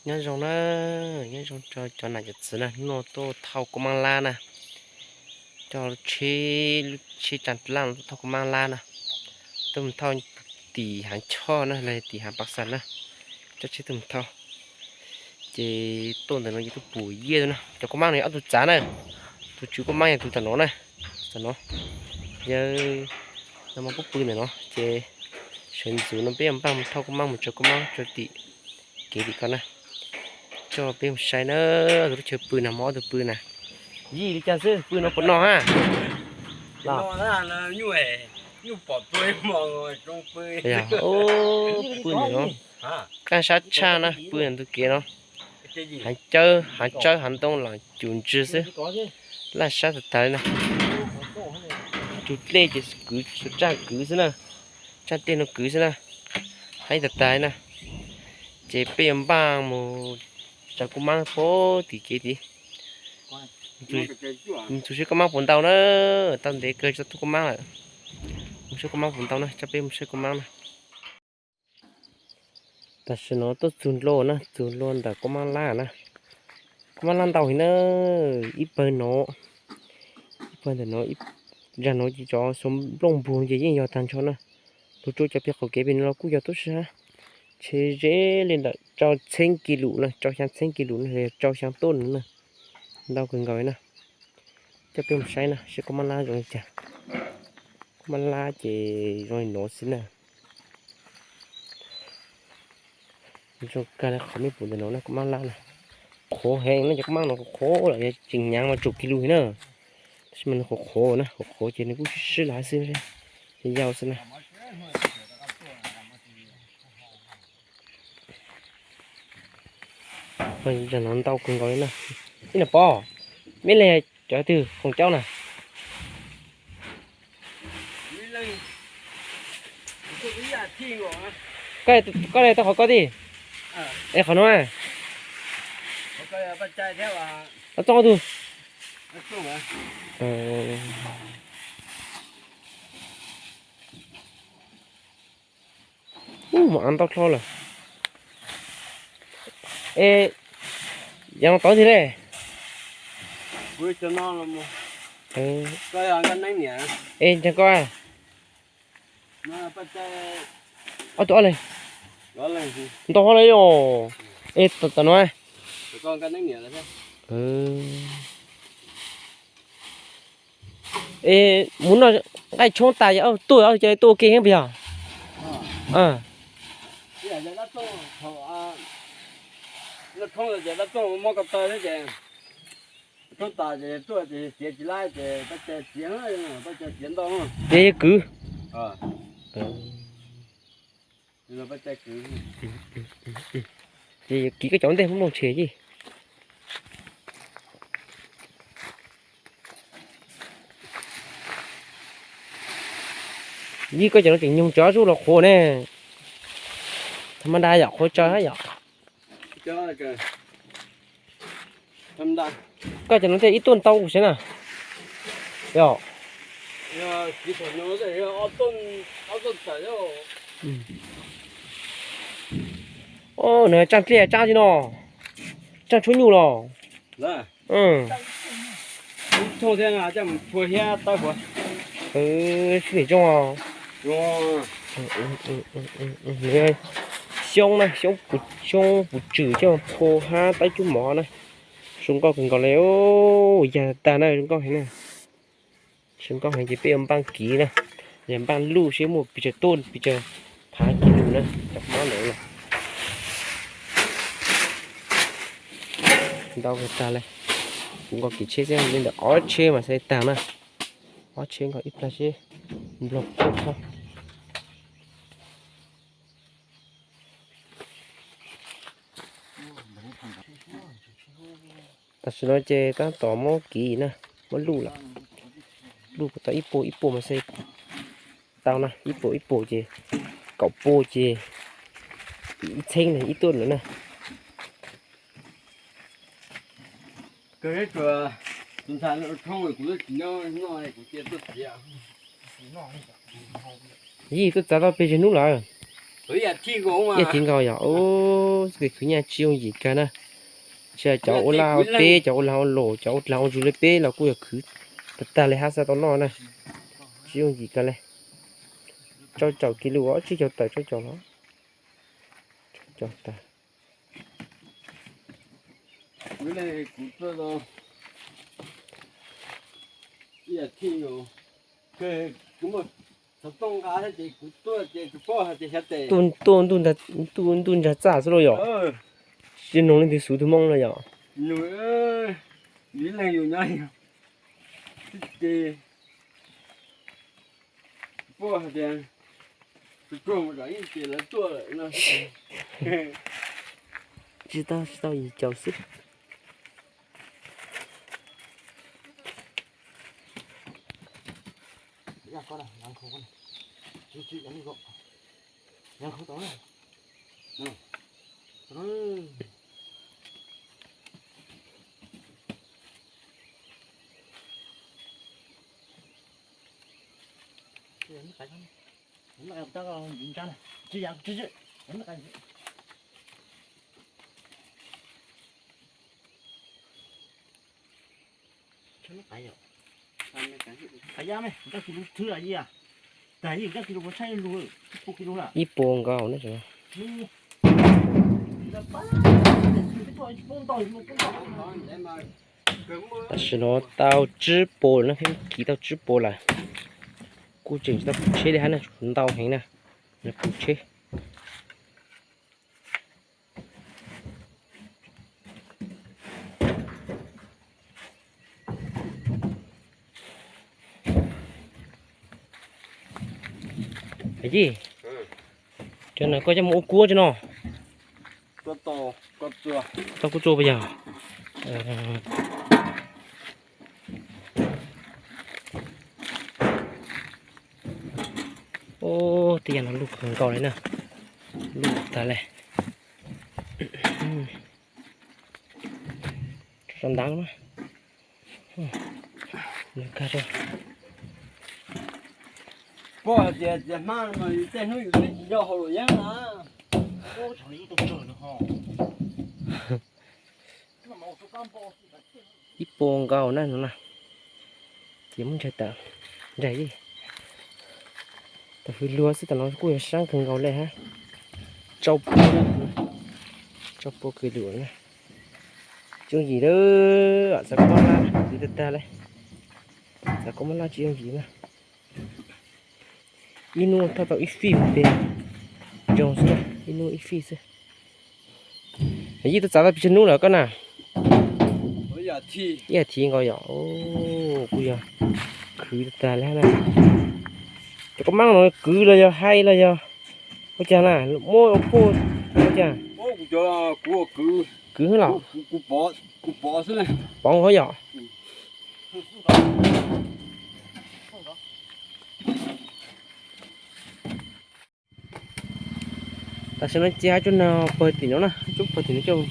Nyob zoo na, nyob zoo rau cov nam cov txwv na, hnub no tuaj thauj kua mab lab na, coj tsheb, lub tsheb tsa laj tuaj thauj kua mab lab na, tuaj mus thauj tim Hav Choj na los tim Hav Pas Xas na, coj tsheb tuaj mus thauj. Ces tuaj ntawm no ces tuaj pum yiaj na, cov kua mab no yog ob tug txav na, tus tswv kua mab yog tus tam no na, tam no, yawg no mas pub pw ntawm no ces sawv ntxuv no peb yuav npaj mus thauj kua mab mus tsaws kua mab rau tim kev tim ko na. Coj peb mus saib na, tus lub chaw pw na, muaj ob tug pw na. Yij li cas xwb pw no puas no ha? Pw ntawm no, qab sab tshaj na, pw ntawm ntug kev no. Hav cawb hav tsawb hav ntoo los cum ntswg xwb, laj sab tag tag li na. Tus dlej ces kwv, tsaj kwv xwb na, tsaj dlej no kwv xwb na, haib tag tag li na. Ces peb yuav npaj mus tsaws kua mab puag tim kev tid. Mus saib kua mab puas ntau na, tau ntev kawg tsis tau thauj kua mab lawm. Mus saib kua mab puas ntau na, coj peb mus saib kua mab na. Tam sim no tuaj txug ntua na, txug ntua ntawm kua mab lab na. Kua mab lab ntau heev na, ib pawg no, ib pawg ntawm no, zag no ces cov xyoob nplooj npug ces yeej yog tag nrho na. Lug rau cov pem qaum kev pem no los kuj yog tub si hab. Tshev ze li ntawm rau txheeb kis lus na, rau xyaa txheeb kis lus na, rau xyaa tuj na. Ntau kawg nkaus li na. Coj peb mus saib na, saib kua mab lab zoo li cas. Kua mab lab ces zoo li no xwb na. Zoo kawg li qhov mej pum ntawm no na, kua mab lab na. Qhuav heev na, cov kua mab no qhuav lawm, yog tseem nyaav mas tsum kis lus na. Tab sis mas nws qhuav qhuav na, qhuav qhuav ces nws kuj sib sib lawm xwb, yau xwb na. Zaum no ntau kawg nkaus li na. Ib niam pog, meb li cov twg khoom caub na? Koj li tau qhov koj tij. Es qhov no, tau txoj tug. Ub, mas av ntau dlhau lawm. Es yog tod ntag ne. Es ntseeg koj, ob tug ob leeg, ntau hov lawm yog. Es tam no, es mus noj nqaij tshoob tas ces tuaj, tuaj ua ke heev puas yog? Ces yog kwv. Ces yog kwv koj cov ntej muaj nplooj tshem yij. Yij, koj cov no tseem nyoog tso zuj los qhuav ne. Tha ma da yom, qhuav tsawg hab yom. Koj cov no tej ib tuaj ntau ua si na. Yog. Nws tsaaj dlej tsaaj li no, tsaaj tshuab nyuj los. Xyoob na, xyoob puv tswm coj phua hab tawb cub mov na. Zoo nkauj kawg nkaus li, yag tag na, zoo nkauj heev na. Zoo nkauj heev ces peb yuav npaj kiv na, yog npaj luj seb muaj pes tsawg tuj pes tsawg phav kis lus na, cov mab ntawd na. Ntau kawg tag li, kuv nkaus kiv tsheb xwb li ntawm ob tsheb mas xav tag na. Ob tsheb nkaus ib plag seb nplog puas txog. Tam sim no ces tab tom muab kiv na, muab luj lawm. Luj tau ib puas ib puas mas xav tau na, ib puas ib puas ces kaum puas ces ib txheeb na, ib tuj lawm na. Yij, tuaj txav tau pes tsawg hnub lawm? Ib yam thiab nkaus yom. Ub, khwv nyiaj tsis yooj yim kawg na. Tsis hais cov ua lag ua peb, cov ua lag ua luam, cov ua lag ua zug li peb los kuj yog khwv tag tag li hab xav tau noj na. Tsis yooj yim kawg li. Rau caum kis lus, tsib caug tawm rau caum los. Rau caum tawm. Tuaj ntuj ntsag txaj xwb lauj yom. Tsis nug leej twg xuv tus moo no yom. Tsis tau, tsis tau yim caum xwb. Ib puas nkaus na. Tam sim no tau tsib puas lawm na, pheej kiv tau tsib puas lawm. Kuj tseem tsis tau pum tsheb li hab na, tsuas ntau heev na, pum tsheb. Yij, cov no koj coj mus ua kuab tso no. Tau kuab txua puas yog? Ub, tej yam no luj kawg nkaus li na. Luj tag li. Rau ntav na. Pom hais tias txias hmab no mas tej hnub yus twb tsis nco hauj lwm yeeb na. Ib puas nkaus na no na. Ces muab ntsaig tawm, ntsaig, tam hws luag xwb, tam no kuj yog sab kawg nkaus li hab. Tsau puas, tsau puas kws lum na. Tsis yooj yim lawm, txav koj mab laj kwv tag tag li. Txav koj mab laj tsis yooj yim na. Ib hnub thauj tau ib fij mus pem nroog xwb, ib hnub ib fij xwb. Yij, twb txav tau pes tsawg hnub lawm koj na? Ib as thiv nkaus yom. Kuj yog khwv tag tag li hab na. Cov koj mab no kwv los yog hais los yog ua cas na, muab ua puj ua cas? Kwv los? Pov nkaus yom. Tam sim no ces hab tsuag no pawg tim no na, tsuag pawg tim no coj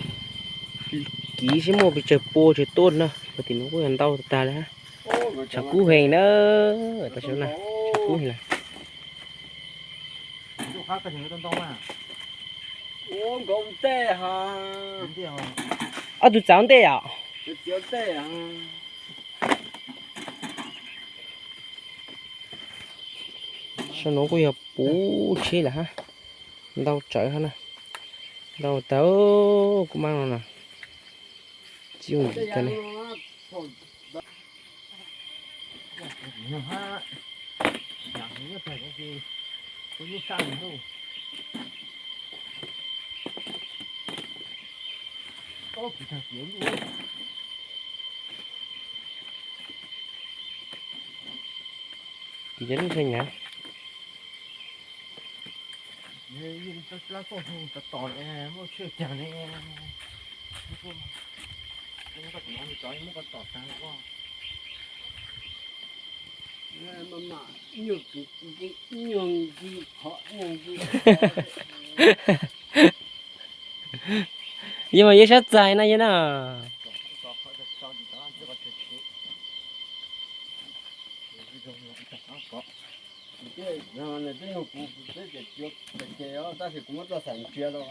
kiv seb muaj pes tsawg pua tsawg tuaj na, pawg tim no kuj yog ntau tag tag li hab. Tshav kub heev na, tam sim no na, tshav kub heev na. Ob tug txav ntej yom? Saum no kuj yog puv tsheb lawm hab. Ntau tsawv hab na. Ntau tag, kuv mab no na. Tsis yooj yim kawg li. Ces cov lub ntxhais nyav. Yog mas yog sab txais na yog na. Nws twb nug kuv, kuv twb tias cuav ces ces os, tab sis kuv muab txoj xaim ntsia rau a.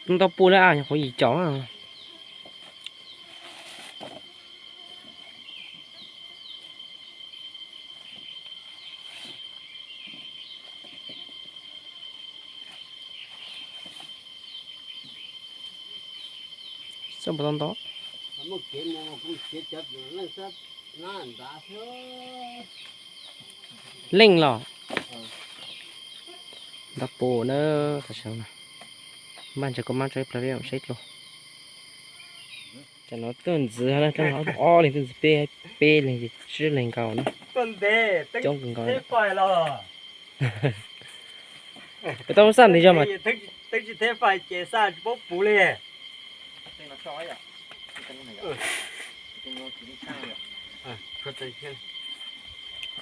Ntau pua na, nyuam qhuav yim caum na. Xab npam tau ntau. Leej los ntau pua na, tam sim no. Maj ntsia koj mab tso ib plag vij saib dlua. Tam no tuaj ntxiv na, ob leeg tuaj ntxiv peb, peb leeg ces tsib leeg nkaus na. Coob kawg nkaus. Peb tau xaj ntev zog mas.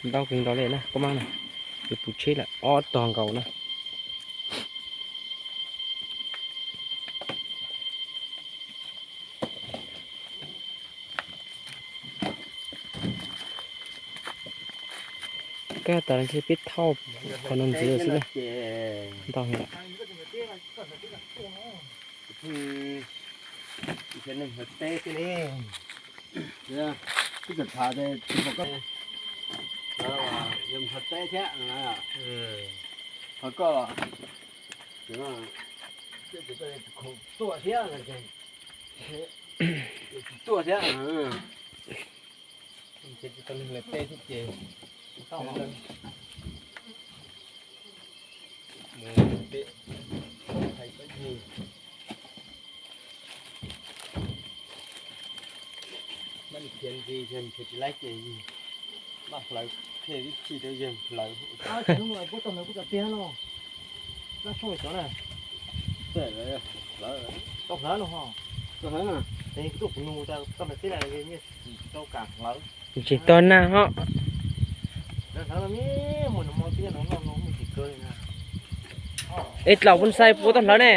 Ntau kawg nkaus li na, koj mab na. Yuav puv tsheb lawm ob tog nkaus na. Koj tas ntshe peb thauj qhov no ntxiv xwb na. Ntau heev lawm. Peb tham tias yog mlog teb thiab, ho koj los tsis tuaj thiab, tsis tuaj thiab, ces tsis tau neeg lawv teb thiab ces mus peb hais txhob yig. Maj khiav ntxiv, khiav tsis laib ces yig, maj hlawv, qhia vib thi rau yawg hlawv. Puab tau hlawv kuj tau tiag no. Laj tshuaj cov na. Tau hlawv no ho. Tau hlawv na. Ces tuaj kuv nug tau hlawv teb lawm, nyiaj tsis tau kam hlawv. Tsis tau nag ho. Hlawv no, mus no mo tib no no mus tsis kaw li na. Es tlaus pun xais puas tau hlawv ne.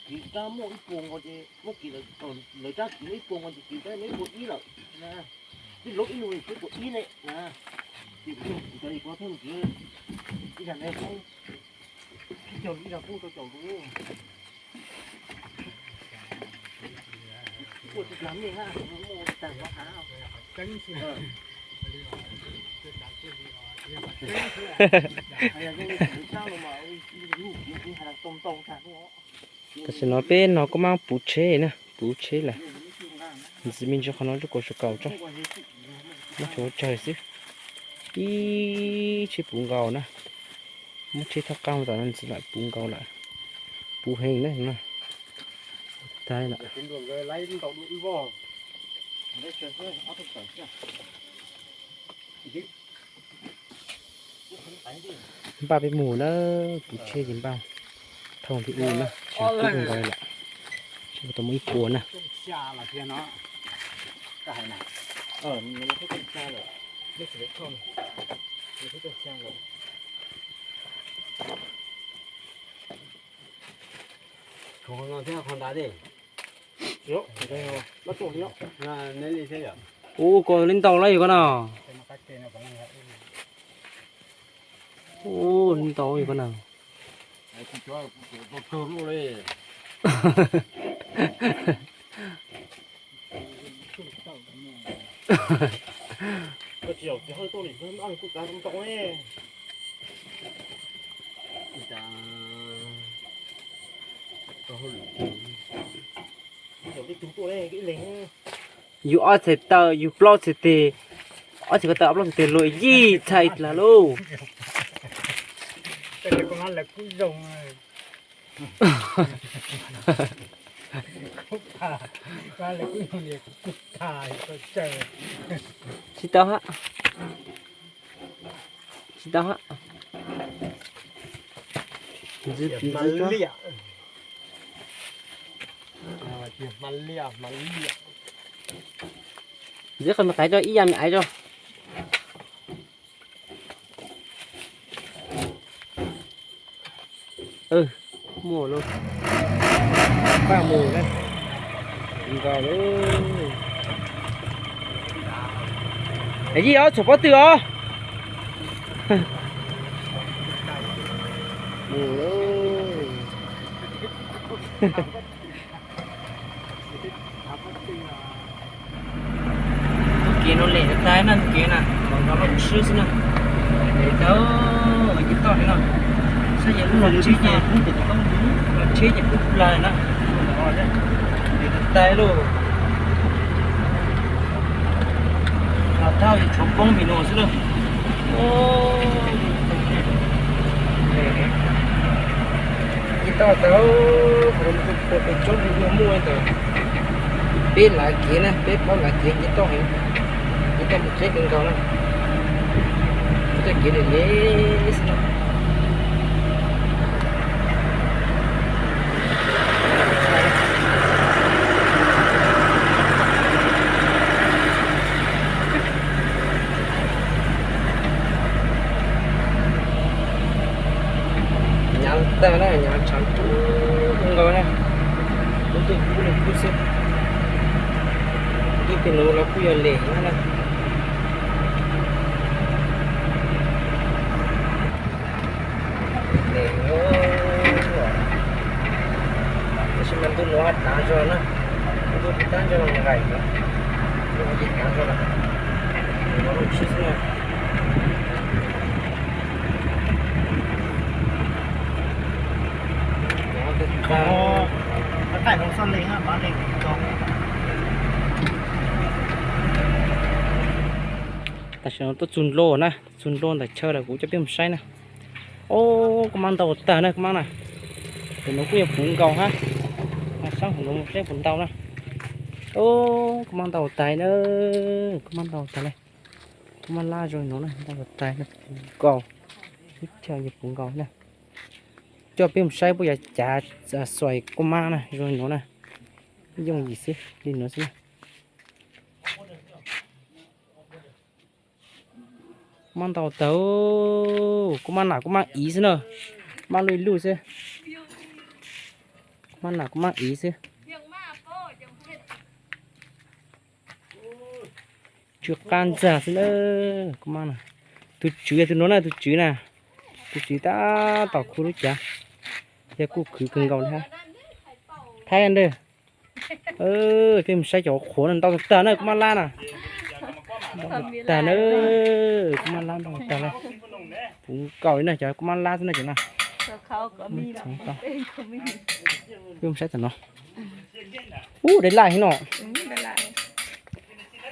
Kis kab muaj ib puas nkaus ces muab kis, lawv rab kis muaj ib puas nkaus ces kis rab muaj ib puas ib lawm. Twb lub ib lub twb puas ib ne. Ces kuv cov ib puas thoob ib zag ne, ib caug ib zag kuj tau caum tus. Kuj tsis plag mej na, muaj tag nrho hav. Tam sim no peb no kuj mab puv tsheb na, puv tsheb lawm. Ntxiv me ntsis qhov no lub kaus su kaus tso, muab tsheb ua tsawg xwb. Ib tsheb puv nkaus na, muab tsheb thoj qab tam no ntxiv lawm puv nkaus lawm, puv heev na no. Tag lawm. Npaj peb mus na, puv tsheb ces npaj thauj nti u na, tsis kub nkaus li lawm. Tsis tau muaj ib puas na. Ub, koj li ntau lawm yog koj no. Ub, li ntau yog koj no. Yus ob txhais taw, yus plaub txhais tes, Ob txiv ko taw ob plaub tug tes luag yij txhais dlag lauj. Tsis tau hab. Tsis tau hab. Ntxiv qhov me qaiv rau ib yam me qaiv rau. Muaj lub paj mus na. Nkaus lawm. Yij os, txhom pob tw os. Tus kev no lem tas na, tus kev na, los nrov loj tshwb xwb na. Lem tau, ces toj li no, saib yog lub no tsheb ces, los tsheb ces pub plag na. Lem tas tas lauj. Los thauj ces tshuav poob vim no xwb lauj. Ces toj tas, qhov no tus tsob ntawd muaj ntawm peb lav kev na, peb plaub lav kev ces toj heev, ces toj mus tsheb kawg nkaus na. Txoj kev lem lem xwb na. Nyav tag na, nyav tshav kub nkaus na. Lub ntuj kub li kub xwb. Ntuj tej nuav los kuj yog lem na. Lem, tab sis mas ntuj nuav dav zog na. Ntuj tib tag zog nqaim, ntuj tib tag zog na. Ntuj tshwb xwb na. Tam sim no tuaj txug nlauj na, txug nlauj ntawm chaw lawm kuv coj peb mus saib na. Ob, kua mab ntau tag na kua mab na. Tus nuav kuj yog puv nkaus hab. Saib hauv nuav saib puas ntau na. Ob, kua mab ntau tag na, kua mab ntau tag le. Kua mab lab zoo li nuav na, ntau tag na, puv nkaus. Ib chaw yog puv nkaus na. Coj peb mus saib puab yuav cav xuais kua mab na zoo li nuav na. Yooj yim xwb li nuav xwb na. Kua mab ntau tag, kua mab nam kua mab iv xwb na. Mab luj luj xwb. Kua mab nam kua mab iv xwb. Tsw qab ntxag xwb na. Kua mab na, tus tswv yog tus nuav na, tus tswv na. Tus tswv tab tom khu lub cav, yog kuj khwv kawg nkaus li hab. Thaib ntawd. Peb mus saib cov qhuav na, ntau tag na, kua mab lab na. Ntau tag na, kua mab lab ntau tag na. Puv nkaus li na, cov kua mab lab xwb na cov na. Peb mus saib tam no. Ub, dai laj heev no.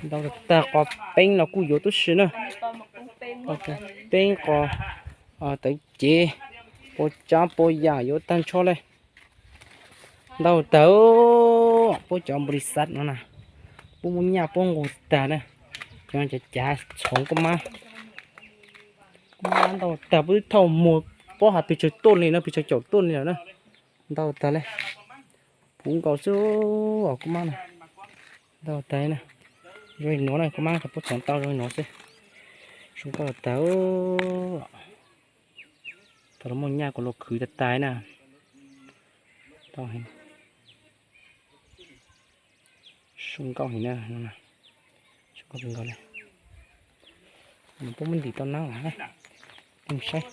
Ntau tag, qos peeb los kuj yuav tub si na. Qos peeb, qos tawv cev, puas tsav puas yam yuav tag nrho le. Ntau tag, puab cov npau li xav no na, puab muaj nyaj puab nqus tag na. Cov no cov cav txhoov kua mab, kua mab ntau tag, puab twb thauj muag puab has pes tsawg tuj li no, pes tsawg caum tuj li lawm na. Ntau tag le, puv nkaus xwb os kua mab na. Ntau tag na, zoo li nuav na, kua mab puab txhoov tau zoo li nuav xwb. Zoo nkauj tag. Tau los muaj nyaj kuv los khwv tag tag na. Tau heev. Zoo nkauj heev na, zoo nkauj kawg nkaus li. Puab muab ntim tau nab lawm, peb mus saib.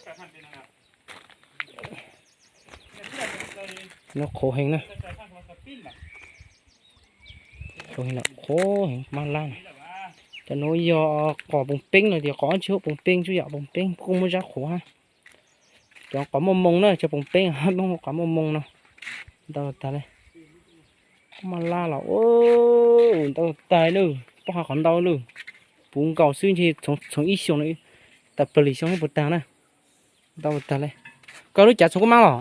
No qhuav heev na. Qhuav heev, qhuav heev, mab lab na. Cov nuav yog qos poom peeb no tias qos tsis huab poom peeb, tsuas yog poom peeb kuj muaj zab qhuav hab. Cov qos muaj moo na, cov poom peeb, qos muaj moo no. Ntau tag le. Mab lab los ntau tag lawm, puab has qhov ntau lawm. puv nkaus xwb ntshe txhoov ib xyoos, tawm plaws li xyoo puas tag na. Ntau tag li. Koj lub cav txhoov kub mab los?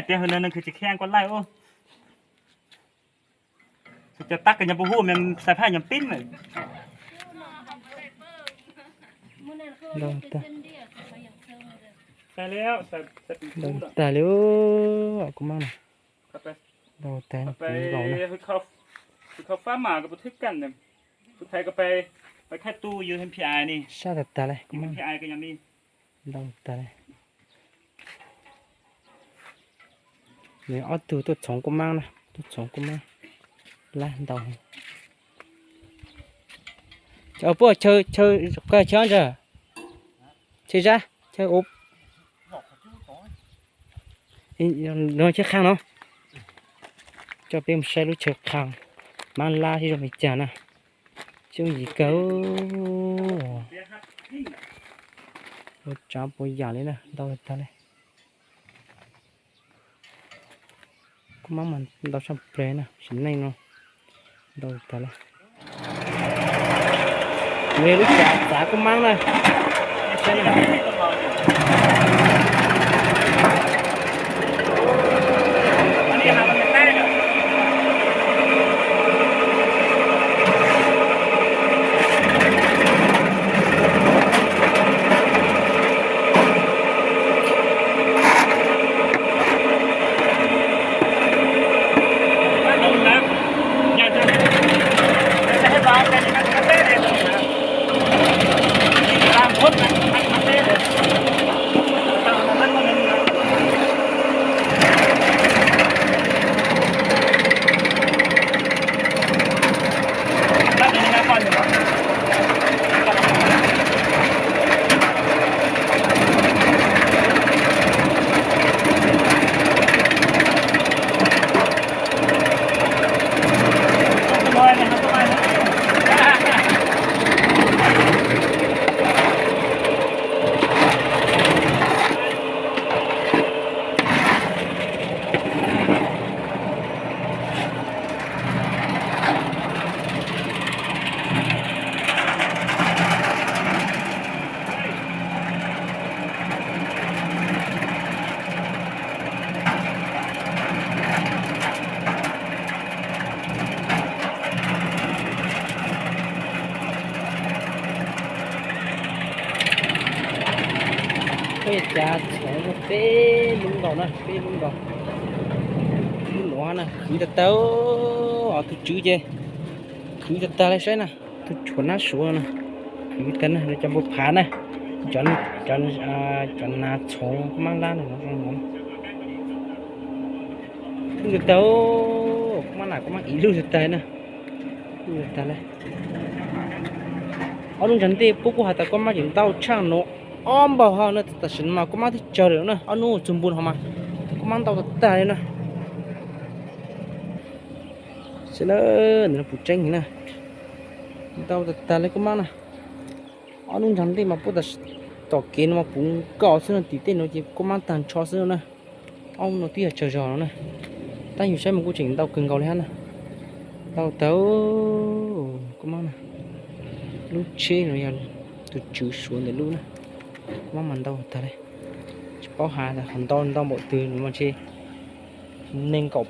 Tias hws nws nws khwv tsis khian koj laij ub. Cov tab kws nyom puas hu me xais phaj nyom pib lawm. Ntau tag li kub mab na. Ntau tag li. Sab tag tag li. Ntau tag li. Nws ob tug tuaj txhoov kub mab na, tuaj txhoov kub mab lab ntau. Cov puab chaw, chaw, chaw ntsa, chaw zab, chaw ub, chaw qha no. Coj peb mus saib lub chaw qha mab lab seb zoo li cas na. Tsis yooj yim kawg. Ua tsav puas yam li na, ntau tag li. Kub mab mas ntau tshaj plaws na, sim neej no ntau tag li. Nws lub cav txav kub mab na. Peb cav txhoov peb lub nkaus na, peb lub nkaus. Lub nuav na khwv tag tag, tus tswv ces khwv tag tag li saib na, tus tshuav nab suav na, khwv tag na, cov npua phav na, cov nas txhoov kub mab lab na. Kub tag tag, kub mab nas kub mab ib lub tag tag na. Kub tag tag li. Ob hnub ntsag ntej puab kuj has tas kub mab tseem ntau tshaj nuav ob npaug hov na, tam sim no mas kub mab twb tsawg lawm na, ob hnub txug npu hov mas kub mab ntau tag tag li na. Saib na, nws puv tseeb heev na, ntau tag tag li kub mab na. Ob hnub ntsag ntej mas puab tas tom kev no mas puv nkaus xwb no, tim tej no ces kub mab tag nrho xwb no na. Ob hnub no twb yog tsawg zog no na, tab yug saib mas kuj tseem ntau kawg nkaus li hab na. Ntau tag, kub mab na. Lub tsheb no yog tus tswv suav ntawm lub na. Kub mab mas ntau tag li, tsis paub has tas qhov ntau ntau npaum twg no mas ntshe nees nkaum,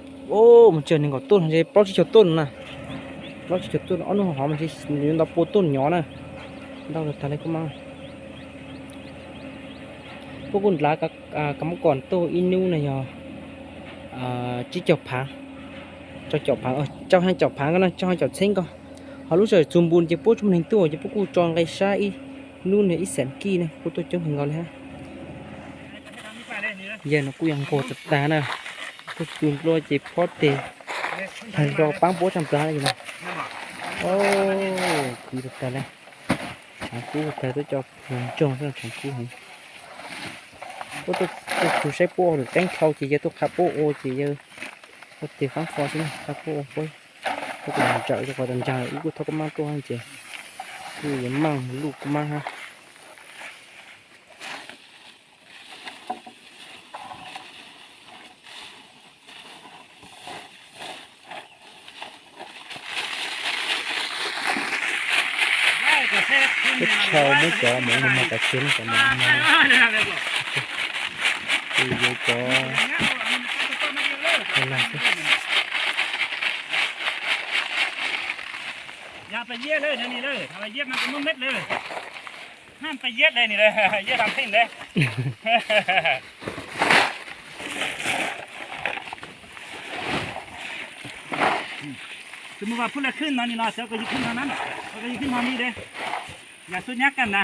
mas tsis yog nees nkaum tuj no ntshe plaub tsib caug tuj no na. Plaub tsib caug tuj no, ob hnub hov mas ntshe yuav ntau pua tuj nyov na. Ntau tag li kub mab. Puab kuj nrhav kab mob kos tuaj ib hnub na yog tsib caug phaav, rau caum phaav, rau caum phaav ko na, rau caum txheeb ko. Ho lub sij hawm txug npu ces puab tsuj neeg tuaj ces puab kuj tso nqe sab ib hnub no ib xees kij na, kuj tuaj coob kawg nkaus li hab. Yawg no kuj yog nquag tag tag na, tuaj txug nplua ces phob tes pag zog paab puab tshaj plaws li no. Khwv tag tag li. Tshav kub tag, tuaj coj plhuav ntsoog xwb, tshav kub heev. Puab tuaj txug saib puab ua lwm teeb dhau ces yawg tuaj qha puab ua ces yawg ua tes faab fo xwb na, qha puab ua puab, puab kuj ntsawm rau qhov tas ntsag wb kuj thauj kub mab tuaj ces kuj yuav maaj luj kub mab hab. Teb chaws muab cov mus mus mas kav tsij cov no, ces yuav cov lag xwb. Yog pas yiab lawm no ni lawm, pas yiab mas muab meb lawm. Hab pas yiab le ni le, yiab tam pheej le. Tus mus vas phub le khwb no ni no, xyov koj yug khwb no na, koj yug khwb no ni le. Yam xub nyab kaj na.